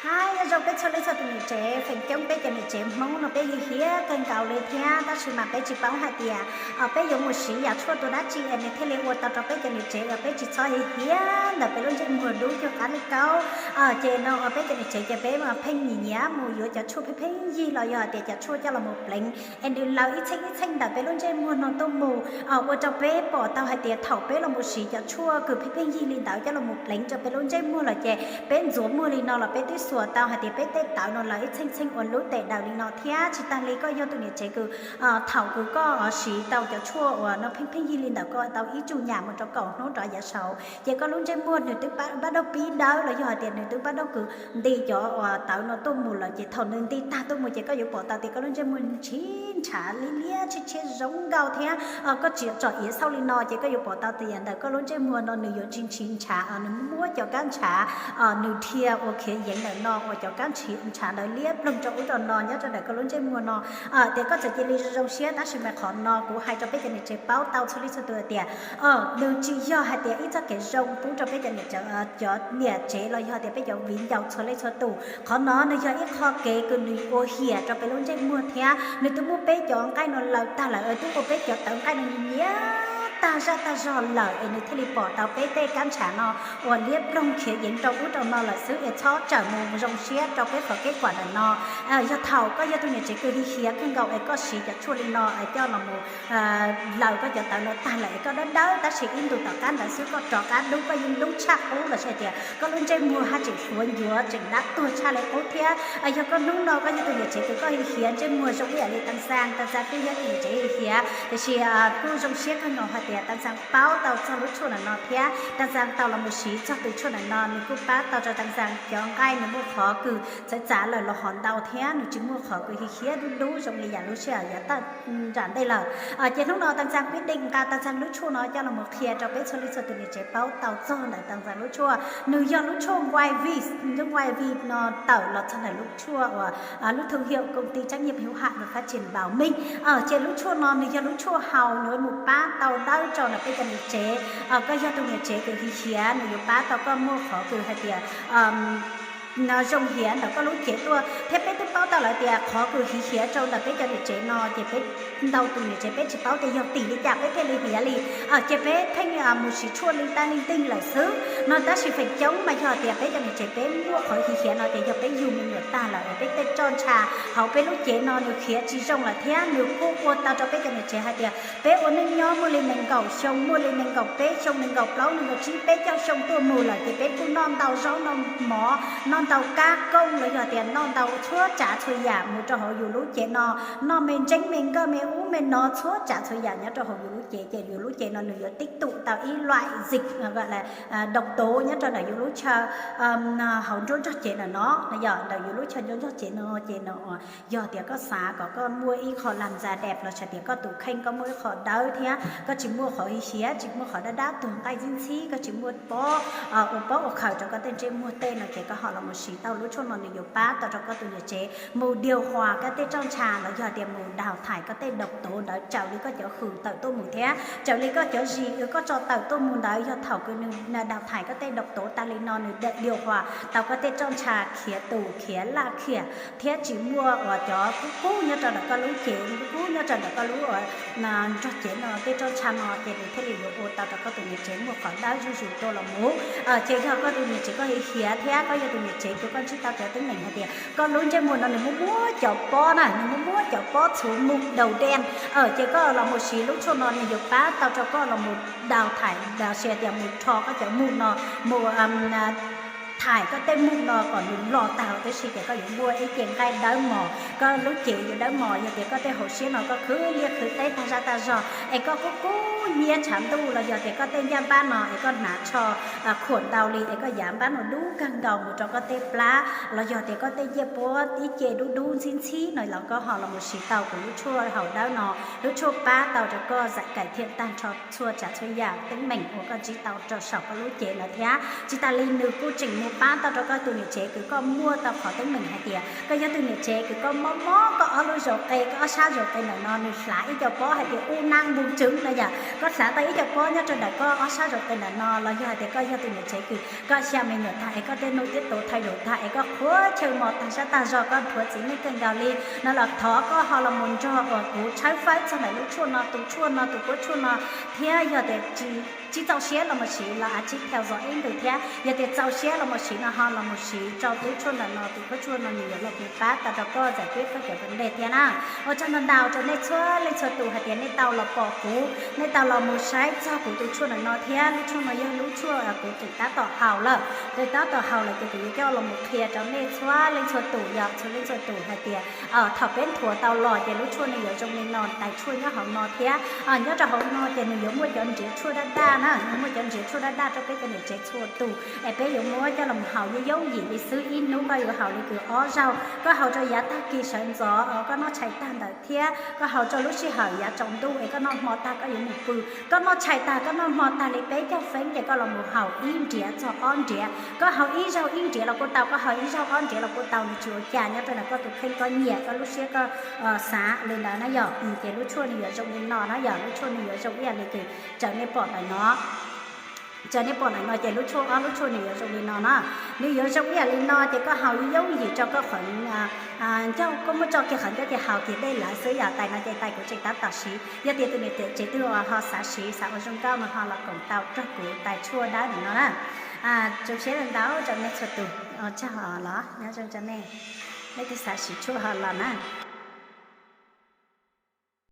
Hais zoo peb txhua leej txhua tus niam tsev, feem coob peb cov niam tsev Hmoob no peb hiv hiav kawg nkaus li thiab, tab sis mas peb tsis paub hais tias peb yuav mus siv yam tshuaj tus dab tsi es nws thiaj li ua tau rau peb cov niam tsev uas peb tsis txhob hiv hiav ntawm peb lub ntsej muag dub cuag qab lub kaub. Ces no uas peb cov niam tsev ces peb mas pheej nyiam nyiam mus yuav cov tshuaj pheej pheej yig los yog hais tias cov tshuaj coj los mus pleev es nws laws ib txheej ib txheej ntawm peb lub ntsej muag no tuaj mus, ua rau peb pom tau hais tias thaum peb los mus siv cov tshuaj kws pheej pheej yig li ntawd coj los mus pleev rau peb lub ntsej muag lawm ces peb ntxuav muag li no los peb twb xuas tau hais tias peb tej tawv no laws ib txheej txheej ua lub tes daws li no thiab. Tsis tas li koj yog tus niam tsev kws thaum kws koj siv tau cov tshuaj uas no pheej pheej yig li ntawd koj tau ib tsug nyam mus rau kaum hnub rov yav saud ces koj lub ntsej muag nws twb pab daug pib dawb los yog hais tias nws twb pab daug kws nti cov uas tawv no tuaj mus lawm ces thaum nws nti tag tuaj mus ces koj yuav pom tau tias koj lub ntsej muag ntshis ntshav liab liab tshiab tshiab zoo nkauj thiab. Koj tsim tsom iav xauj li no ces koj yuav pom tau tias ntawm koj lub ntsej muag no nws yuav ntshis ntshis ntshav, nws muab cov kab ntshav nws dhia ua khiav yeev ntawm no uas cov kab ntshav ntawd liab ploog rau ub rau no nyob rau ntawm koj lub ntsej muag no. Tias koj txawm cia li zoo zoo siab tab sis mas qhov no kuv hais rau peb cov niam tsev paub tau txhua leej txhua tus tias nws tsis yog hais tias ib txoj kev zoo pub rau peb cov niam tsev los yog tias peb cov viv ncaus txhua leej txhua tus. Qhov no nws yog ib qho kev kws nws ua hiam rau peb lub ntsej muag thiab nws twb muab peb cov nqaij no laws tag lawm, twb ua peb cov tawv nqaij no nyiam tag zaj tag zog lawm es nws thiaj li pom tau peb tej kab ntshav no uas liab ploog khiav yeev rau ub rau no lawm xwb es txhob tsawm mus zoo siab rau peb qhov kev kuam ntawm no. Yog thaum koj yog tus niam tsev kws hiv hiav kawg nkaus es koj siv cov tshuaj li no es coj los mus laws koj cov tawv no tag lawm es koj dawb dawb tab sis ib ntus tom qab ntawd xwb koj rov qab dub koj yeej dub tshaj qub los sis tias koj lub ntsej muag haj tseem hluav ncuav tseem dab tuag tshaj li qub thiab. Yog koj hnub no koj yog tus niam tsev kws koj hiv hiav ntsej muag zoo ib yam li Tam Xaas, Tam Xaas kuj yog tus niam tsev hiv hiav tiam sis kuj zoo siab kawg nkaus hais tias Tam Xaas paub tau txog lub tshuaj ntawm no thiab Tam Xaas tau los mus siv txog tus tshuaj ntawm no nws kuj pab tau rau Tam Xaas cov nqaij nws muaj qhov kws txawv txav lawm los hov ntau thiab nws tsis muaj qhov kws hiv hiav dub dub zoo li yam lub sij hawm yav tawm nram ntej lawm. Ces hnub no Tam Xaas pib deej nqa Tam Xaas lub tshuaj no coj los mus qhia rau peb txhua leej txhua tus niam tsev paub tau txog ntawm Tam Xaas lub tshuaj. Nws yog lub tshuaj White Vit, lub White Vit no tawm los txog ntawm lub tshuaj uas lub thương hiệu công ty trách nhiệm hữu hạn và phát triển Bảo Minh. Ces lub tshuaj no nws yog lub tshuaj haus nws yuav mus pab tau dawb rau ntawm peb cov niam tsev. Koj yog tus niam tsev kws hiv hiav nws yuav pab tau koj muaj qhov kws hais tias zoo hiav ntawm koj lub cev tuaj thiab peb twb paub tau lawm tias qhov kws hiv hiav rau ntawm peb cov niam tsev no ces peb ntau tus niam tsev peb tsis paub tias yog tim li cas peb thiaj li hiav li. Ces peb pheej mus siv tshuaj li taj li nteeg lawm xwb no tab sis feem coob mas yog tias peb cov niam tsev peb muaj qhov hiv hiav no ces yog peb yug me nyuam tag lawm es peb tej roj ntsha hauv peb lub cev no nws khiav tsis zoo lawm thiab nws kuj ua tau rau peb cov niam tsev hais tias peb ua neej nyob muaj li nees nkaum xyoo, muaj li nees nkaum peb xyoo, nees nkaum plaub, nees nkaum tsib, peb caug xyoo tuaj mus lawm ces peb kuj noj ntau zaub noj mov, noj ntau kab kooj los yog tias noj ntau txhua tsav txhua yam mus rau hauv yus lub cev no, noj me ntseeb me nkawj me ub me no txhua tsav txhua yam nyob rau hauv yus lub cev ces yus lub cev no nws yuav tích tụ tau ib loại dịch độc tố nyob rau ntawm yus lub chaw hauv nruab nrog cev ntawm no, yog ntawm yus lub chaw nruab nrog cev no ces no yog tias koj xav kom koj muaj ib qho làn da đẹp los sis tias koj tus kheej koj muaj ib qho dawb thiab koj tsis muaj qhov hiv hiav, tsis muaj qhov dab dab tuag nqaij ntxhib ntxhib, koj tsis muaj pob ua pob ua khaws rau koj tej ntsej muag tej no ces koj ho los mus siv tau lub tshuaj no nws yuav pab tau rau koj tus niam tsev mus điều hòa koj tej roj ntsha los yog tias mus đào thải koj tej độc tố ntawd raws li koj cov hws tawm tuaj mus thiab raws li koj cov zis koj tso tawm tuaj mus ntawd yog thaum kws nws đào thải koj tej độc tố tag li no nws điều hòa tau koj tej roj ntsha khiav tus khiav laj khiam thiab tsis muaj uas cov kub kub nyob rau ntawm koj lub cev, kub kub nyob rau ntawm koj lub nrog cev no tej roj ntsha no ces nws thiaj li yuav ua tau rau koj tus niam tsev muaj qhov dawb zuj zus tuaj los mus. Ces yog koj tus niam tsev koj hiv hiav thiab koj yog tus niam tsev kws koj ntsib tau cov teeb meem hais tias koj lub ntsej muag no nws muaj muab cov pob na, nws muaj muab cov pob txhuv mus đầu đen, ces koj los mus siv lub tshuaj no nws yuav pab tau rau koj los mus đào thải los sis tias mus rho koj cov mus no, mus thải koj tej mus no kom nws los tag huv tib si ces koj yuav muaj ib ce nqaij dawb mos, koj lub cev yuav dawb mos. Yog tias koj tej hauv siab no koj khwv liaj khwv teb tag zaj tag zog es koj kub kub hnyiab tshav ntuj los yog tias koj tej ncaj npab no es koj hnav tsho khuam ntau li es koj yav npab no dub kawg nkaus mus rau koj tej plab los yog tias koj tej ncej puab ib ce dub dub ntxhib ntxhib no los koj ho los mus siv tau kuv lub tshuaj haus dawb no, lub tshuaj pab tau rau koj cải thiện tag nrho txhua tsav txhua yam teeb meem uas koj ntsib tau rau saum koj lub cev ntawd thiab. Tsis tas li nws kuj tseem mus pab tau rau koj tus niam tsev kws koj muaj tau qhov teeb meem hais tias koj yog tus niam tsev kws koj mob mob koj ob lub zaus qe, koj ob sab zaus qe ntawm no, nws hlav ib co pob hais tias u nab npu tswv no yom, koj hlav tau ib co pob nyob rau ntawm koj ob sab zaus qe ntawm no, los yog hais tias koj yog tus niam tsev kws koj xya me nyuam tag es koj tej nuj tiab tus thawj zaum tag es koj qhuav chaw mos tag sab tag zog, koj dhuav txiv neej kawg nkaus li no los thov koj ho los mus nrog uas kuv tshawb fawb txog ntawm lub tshuaj no, tus tshuaj no, tus kuab tshuaj no, thiab yog tias tsis txaus siab los mus siv los a tsib thau zom ib ntws thiab, yog tias txaus siab los mus siv no ho los mus siv rau lub tshuaj ntawm no, tus kuab tshuaj no nws yuav los mus pab tau rau koj txais peb koj cov pab dej thiab na. Ua tsaug ntau ntau rau nej txhua leej txhua tus hais tias nej tau los pom kuv, nej tau los mus saib txog kuv tus tshuaj ntawm no thiab. Lub tshuaj no yog lub tshuaj kuv tseem tab tom haus lawm, tseem tab tom haus lawm ces kuv yuav coj los mus qhia rau nej txhua leej txhua tus, yog txhua leej txhua tus hais tias thaum peb nthuav tau los ces lub tshuaj nws yuav zoo li no, tais tshuaj nyob hauv no thiab. Nyob rau hauv no ces nws yuav muaj cov nriav tshuaj daj daj na, nws muaj cov nriav tshuaj daj daj rau peb cov niam tsev txhua tus es peb yuav muab coj los haus yooj yooj yim li xwb. Ib hnub koj yuav haus li kws ob zaug, koj haus rau yav tag kis sawv ntxov koj noj tshais tag ntawd thiab koj haus rau lub sij hawm yav tsaus ntuj es koj noj hmo tag koj yuav mus pw, koj noj tshais tag koj noj hmo tag li peb caug feeb ces koj los mus haus ib nriav txog ob nriav. Koj haus ib zaug ib nriav los kuj tau, koj haus ib zaug ob nriav los kuj tau, nws tsis ua cas nyob rau ntawm koj tus kheej, koj nyiam koj lub siab koj xav li ntawd na yom. Ces lub tshuaj nws yuav zoo li no na yom, lub tshuaj nws yuav zoo ib yam li kws tsaws nej pom ntawm no. Tsaws nej pom ntawm no ces lub tshuaj, ob lub tshuaj nws yuav zoo li no na. Nws yuav zoo ib yam li no ces koj haus yooj yim rau koj qhov ncauj, koj muab tso kiag qhov ncauj ces haus kiag dej lawm xwb yom. Tais no ces tais kuv tseem tab tom siv, yog tias tus niam tsev twg ho xav siv xav ua zoo nkauj no ho los koom tau rau kuv tais tshuaj dawb ntawm no na. Zoo siab ntau rau nej txhua tus, tsaug los nyob zoo rau nej, nej twg xav siv tshuaj ho los na.